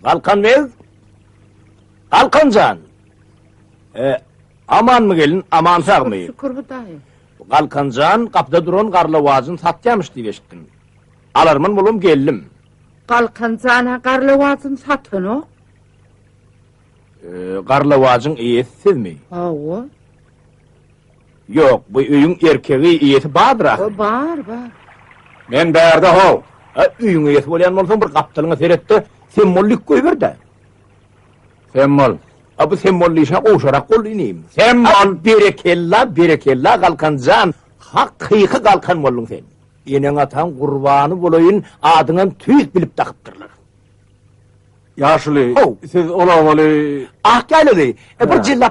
Galkan beg! Galkan jan! E, amanmy gelin, aman sagmy? Şükür Hudaýa. Galkan jan gapyda duran garlawajyny satýamyş diýip eşitdim. Alarman bolum geldim. Galkan jan-a garlawajyny satanok. E, garlawajyň eýesi sizmi? Hawa. Ýok, bu öýüň erkegi, eýesi bardyr ahyry. Bar, bar. Men bärde how. A, öýüň eýesi bolýan bolsaň bir gapdalyňa seret-de, sen mollik goýber-dä. Sen bol. A bu sen bol diýşä gowşarak boldy inim. Sen bol. Berekella, berekella Galkan jan, hakyky Galkan bolduň sen. Eneň-ataň gurbany bolaýyn, adyňam tüýs bilip dakypdyrlar. Ýaşuly, How. siz ol obaly Ak ýaýlaly, e, bir jellap.